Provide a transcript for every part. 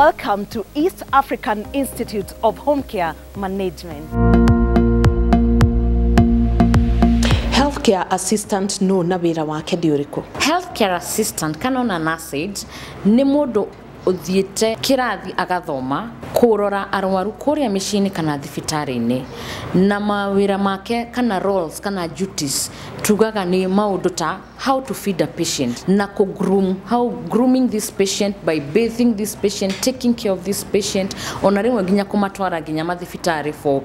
Welcome to East African Institute of Homecare Management. Healthcare assistant no na wĩra wake nĩ ũrĩkũ? Healthcare assistant kana ona nurse aide nĩ mũndũ ũthiĩte kĩrathi agathoma kũrora arwaru kũrĩa mĩciĩ-inĩ kana thibitarĩ-inĩ, na mawĩra make kana roles kana duties tugaga nĩ maũndũ ta how to feed a patient na kũ groom, how grooming this patient by bathing this patient, taking care of this patient, ona rĩmwe nginya kũmatwara nginya mathibitarĩ for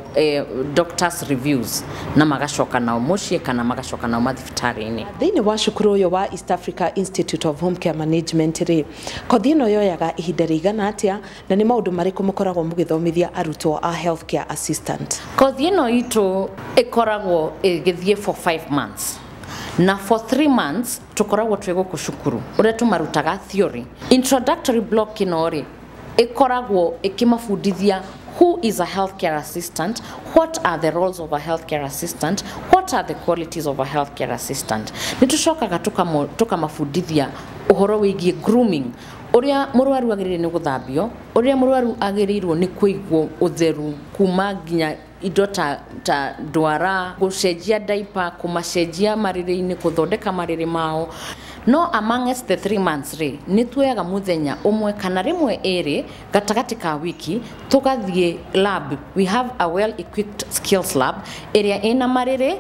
doctors reviews, na magacoka nao mũciĩ kana magacoka nao mathibitarĩ-inĩ. Thĩinĩ wa cukuru ũyũ wa East Africa Institute of Home Care Management rĩ, kothi ĩno yoyaga ihinda rĩigana atĩa na nĩ maũndũ marĩkũ mũkoragwo mũgĩthomithia arutwo a healthcare assistant? Kothi ĩno itũ ĩkoragwo ĩgĩthiĩ for 5 months. Na for 3 months tukoragwo twĩ gũkũ cukuru ũrĩa tũmarutaga theory. Introductory block ĩno rĩ ĩkoragwo ĩkĩmabundithia who is a healthcare assistant, what are the roles of a healthcare assistant, what are the qualities of a healthcare assistant. Nĩ tũcokaga tũkamabundithia ũhoro wĩgiĩ grooming, ũrĩa mũrwaru agĩrĩire nĩ gũthambio, ũrĩa mũrwaru agĩrĩirwo nĩ kũigwo ũtheru kuma nginya indo ta ndwara, gũcenjia diaper, kũmacenjia marĩrĩ-inĩ, gũthondeka marĩrĩ mao. No amongst the 3 months rĩ, nĩ tuoyaga mũthenya ũmwe kana rĩmwe ĩrĩ gatagatĩ ka wiki tũgathiĩ lab. We have a well equipped skills lab ĩrĩa ĩna marĩrĩ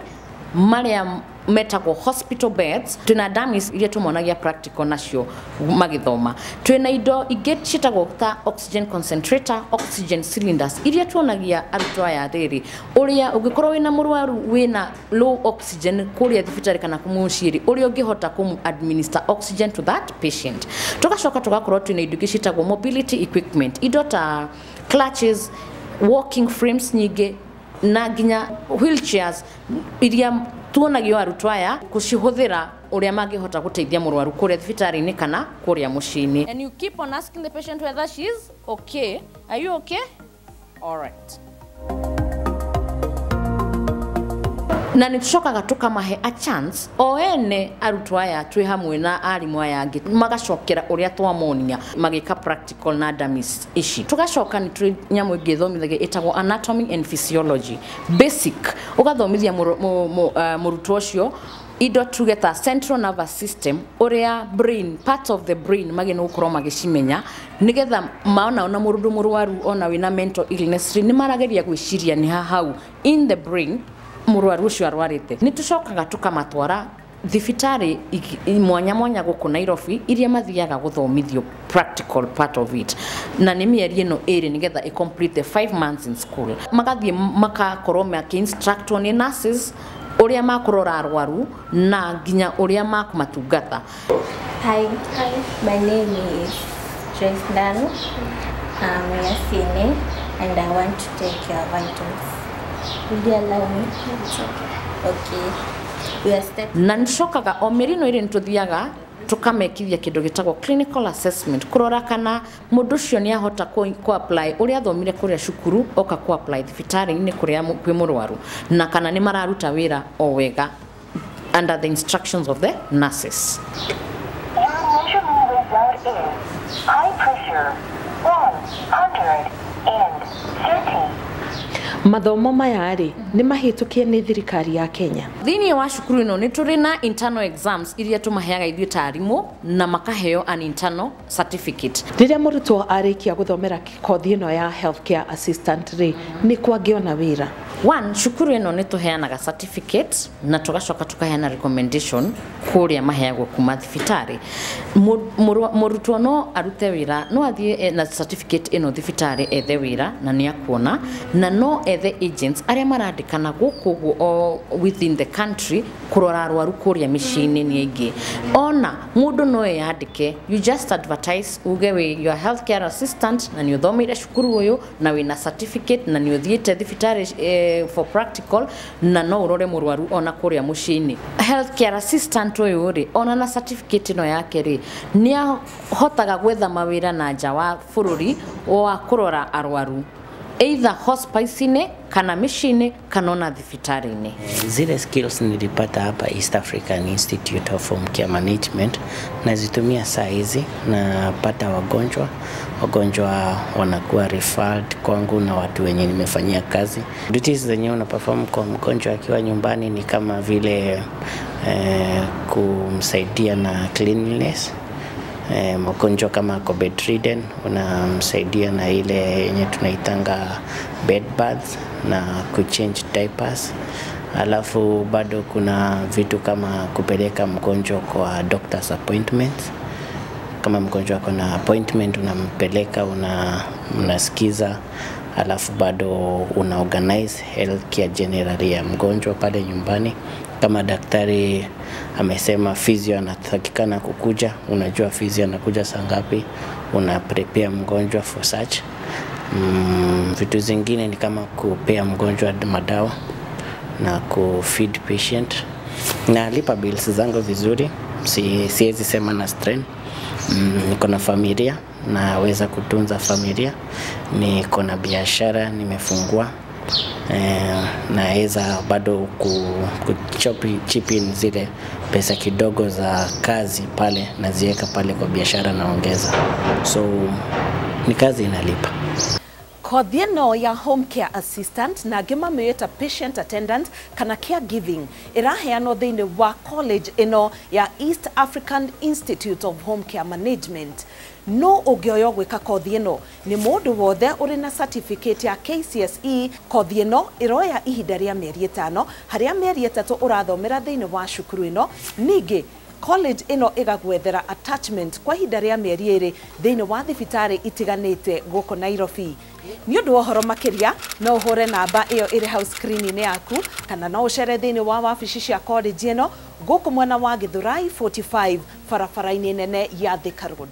marĩa metagwo hospital beds. Twĩna dummies iria tũmonagia practical nacio magĩthoma. Twĩna indo ingĩ ciĩtagwo ta oxygen concentrator, oxygen cylinders iria tuonagia arutwo aya rĩrĩ ũrĩa ũngĩkorwo wĩna mũrwaru wĩna low oxygen kũrĩa thibitarĩ kana mũciĩ rĩ, ũrĩa ũngĩhota kũmũ administer oxygen to that patient. Tũgacoka tũgakorwo twĩna indo ingĩ ciĩtagwo mobility equipment, indo ta clutches, walking frames nyingĩ na nginya wheelchairs iria tuonagio arutwo aya gũcihũthĩra ũrĩa mangĩhota gũteithia mũrwaru kũrĩa thibitarĩ-inĩ kana kũrĩa mũciĩ-inĩ. And you keep on asking the patient whether she is okay. Are you okay? All right. Na nĩ tũcokaga tũkamahe a chance o ene arutwo aya twĩ hamwe na arimũ aya angĩ magacokera ũrĩa twamonia magĩka practical na dummies ici. Tũgacoka nĩ tũrĩ nyamũ ĩngĩ ĩthomithagia ĩtagwo anatomy and physiology basic, ũgathomithia mũrutwo ũcio indo tuge ta central nervous system, ũrĩa brain, part of the brain magĩ nĩ gũkorwo magĩcimenya nĩgetha maona ona mũndũ mũrwaru ona wĩna mental illness nĩ marageria gwĩciria nĩ ha hau in the brain mũrwaru ũcio arwarĩte. Nĩ tũcokaga tũkamatwara thibitarĩ mwanya mwanya gũkũ Nairobi iria mathiaga gũthomithio practical part of it, na nĩ mĩeri ĩno ĩrĩ nĩgetha ĩ complete the 5 months in school. Magathiĩ makakorwo makĩ-instructwo nĩ nurses ũrĩa makũrora arwaru na nginya ũrĩa makũmatungata. Hi, hi, my name is Joyce Ndanu. I'm a CNA and I want to take your vitals. Would you allow me? It's okay. Okay. We are step. Na nĩcokaga o mĩeri ĩno ĩrĩ nĩtũthiaga tũkamekithia kĩndũ gĩtagwo clinical assessment kũrora kana mũndũ ũcio nĩ ahota kũ apply ũrĩa athomire kũrĩa cukuru oka kũ apply thibitarĩ-inĩ kũrĩa kwĩ mũrwaru, na kana nĩ mararuta wĩra o wega under the instructions of the nurses. Your measurement result is high pressure 130. Mathomo maya rĩ nĩ mahĩtũkie nĩ thirikari ya Kenya. Thĩinĩ wa cukuru ĩno nĩ tũrĩ na internal exams iria tũmaheaga ithuĩ ta arimũ na makaheo an internal certificate. Rĩrĩa mũrutwo arĩkia gũthomera kothi ĩno ya healthcare assistant rĩ, nĩ kwangĩona wĩra? One, cukuru ĩno nĩ tũheanaga certificate na tũgacoka tũkaheana recommendation kũrĩa maheagwo kuma thibitarĩ. Mũrutwo no arute wĩra, no athiĩ na certificate ĩno thibitarĩ ethe wĩra na nĩ akuona, na no ethe agents arĩa marandĩkana gũkũ ũguo o within the country kũrora arwaru kũrĩa mĩciĩ-inĩ nĩ aingĩ. Ona mũndũ no eyandĩke, you just advertise uge wĩ your healthcare assistant na nĩ ũthomeire cukuru ũyũ na wĩna certificate na nĩ ũthiĩte thibitarĩ for practical na no ũrore mũrwaru ona kũrĩa mũciĩ-inĩ. Healthcare assistant ũyũ rĩ, ona na certificate ĩno yake rĩ, nĩ ahotaga gwetha mawĩra na nja wa bũrũri wa kũrora arwaru. Either hospice-inĩ kana mĩciĩ-inĩ kana ona thibitarĩ-inĩ. Zile skills nilipata hapa East African Institute of Home Care Management nazitumia saa hizi, napata wagonjwa, wagonjwa wanakuwa referred kwangu na watu wenye nimefanyia kazi. Duties zenye una perform kwa mgonjwa akiwa nyumbani ni kama vile kumsaidia na cleanliness. Mgonjwa kama ako bedridden unamsaidia na ile yenye tunaitanga bed baths na kuchange diapers. Alafu bado kuna vitu kama kupeleka mgonjwa kwa doctor's appointments. Kama mgonjwa ako na appointment unampeleka, unasikiza, alafu bado una organize healthcare generally ya mgonjwa pale nyumbani. Kama daktari amesema physio anatakikana kukuja, unajua physio anakuja saa ngapi, una prepare mgonjwa for such. Vitu zingine ni kama kupea mgonjwa madawa na kufeed patient. Nalipa bills zangu vizuri, siwezi sema na strain. Niko na familia, naweza kutunza familia, niko na biashara nimefungua. Naweza bado kuchop in zile pesa kidogo za kazi pale, naziweka pale kwa biashara naongeza. So ni kazi inalipa. Kothi ĩno ya home care assistant na angĩ mamĩĩta patient attendant kana caregiving ĩraheanwo thĩinĩ wa college ĩno ya East African Institute of Home Care Management. No ũngĩoywo gwĩka kothi ĩno nĩ mũndũ wothe ũrĩ na certificate ya KCSE. Kothi ĩno ĩroya ihinda rĩa mĩeri 5, harĩa mĩeri 3 ũrathomera thĩinĩ wa cukuru ĩno. Ningĩ college ĩno ĩgagwethera attachment kwa ihinda rĩa mĩeri 2 thĩinĩ wa thibitarĩ itiganĩte gũkũ Nairobi. Nĩ ũndũ wa ũhoro makĩria no ũhũre namba ĩyo ĩrĩ hau screen-inĩ yaku, kana no ũcere thĩinĩ wa wabici cia college ĩno gũkũ mwena wa Githurai 45 barabara-inĩ nene ya Thika Road.